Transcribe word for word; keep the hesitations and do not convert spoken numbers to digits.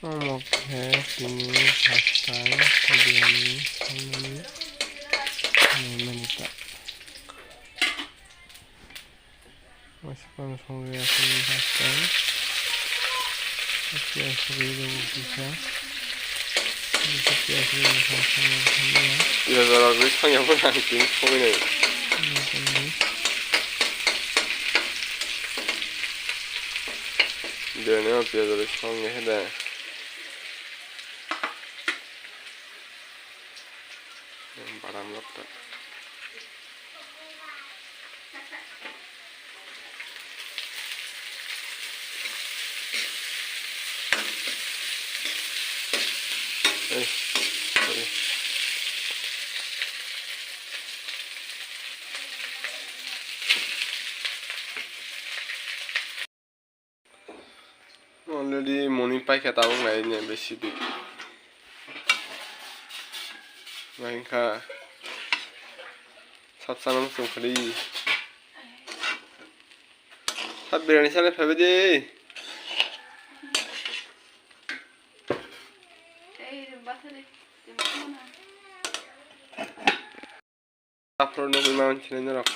Omo khe tini first time biryani sangnani naimani ta. Masukano songwi aswk first time. Piyaj rwi rw kisa. Piyaj rwi rw kisa. Piyaj rwi songya bo nang tini songwi nai. Biryani o piyaj rwi songya khe de. Badam rok ta. Ei, sorry. Already moni paikha tabuk nai ne besi di. Nai kha. Sab sana muchung khali. Sab biryani sana phabe de. Aphuru nugwi ma manchini norok.